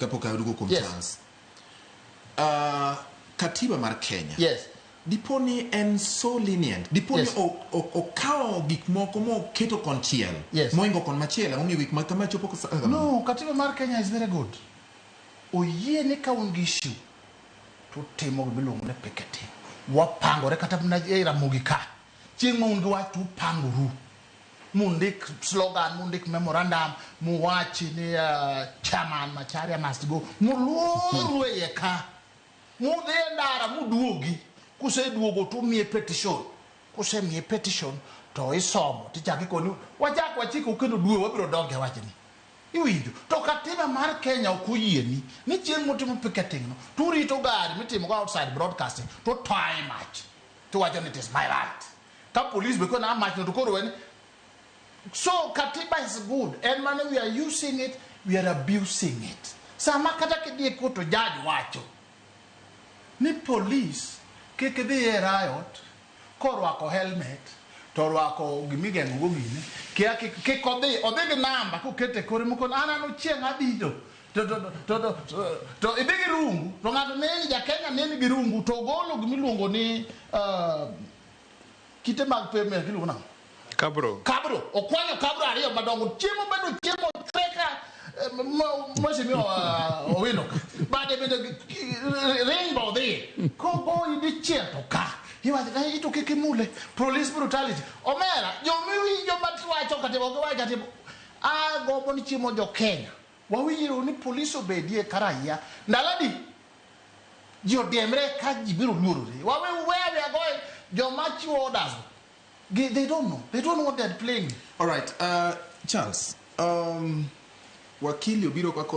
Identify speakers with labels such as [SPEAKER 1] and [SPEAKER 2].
[SPEAKER 1] Kapok aduogo kuom Charles. Katiba mar Kenya. Dipo ni en so lenient. Dipo ni okawo gik moko moketo konchiel. Moingo kon machielo emomiyo gik ma kama chopo kama.
[SPEAKER 2] No, katiba mar Kenya is very good. Oyie ni ka un gi issue to utimo gima iluongo ni picketing. Wapangore kata mana e Ramogi ka. Chieng' ma un gi wach to upangoru. Mundik slogan, mundik memorandum, muwachi ni chairman Macharia must go. Muluoru e iye ka. Mudhi e ndara muduogi. Kuseduogo to umiye petition. Kusemiye petition to isomo tichako ikoni wachak wachikou kendo dwe wabiro dok e wachni. Iwinjo? To katiba mar Kenya ok oyieni ni chieng' mutimo picketing no to urito gari mitimo go outside broadcasting to utoye mach. Tuwacho ni it is my right. Ka police be koni a mach no to koro weni. So katiba is good. En mana we are using it, we are abusing it. Sama kata kidhi e court to judge wacho ni police kik dhi e riot korwako helmet to orwako gimigeng'o go gine kia kik odhi odhi gi namba kokete kore moko an an ochieng' abiro to to to to to idhi gi rungu to ng'ato neni ja Kenya neni gi rungu to ogolo gimiluongo ni kite mag pavement iluongo nang'o?
[SPEAKER 3] Kabro.
[SPEAKER 2] Kabro. Okwanyo kabro ariyo madongo. Chiemo bende chiemo chwe ka mheshimiwa Owino ka. Bade bende ring be odhi. Kogoyi dichiel to ka. Iwacho eh ito kik imule. Police brutality. Omera, jomiwinjo ma wacho katiba ok giwach katiba. Agombo ni chiemo jo Kenya. Wawinjre ni police obedie ka raia. Ndalo adi? Ji odiemre ka ji biro luorore. Wawe where we are going. Joma chiwo orders they don't know. They don't know what they're playing.
[SPEAKER 1] All right, Charles. Wakili obiro ka koro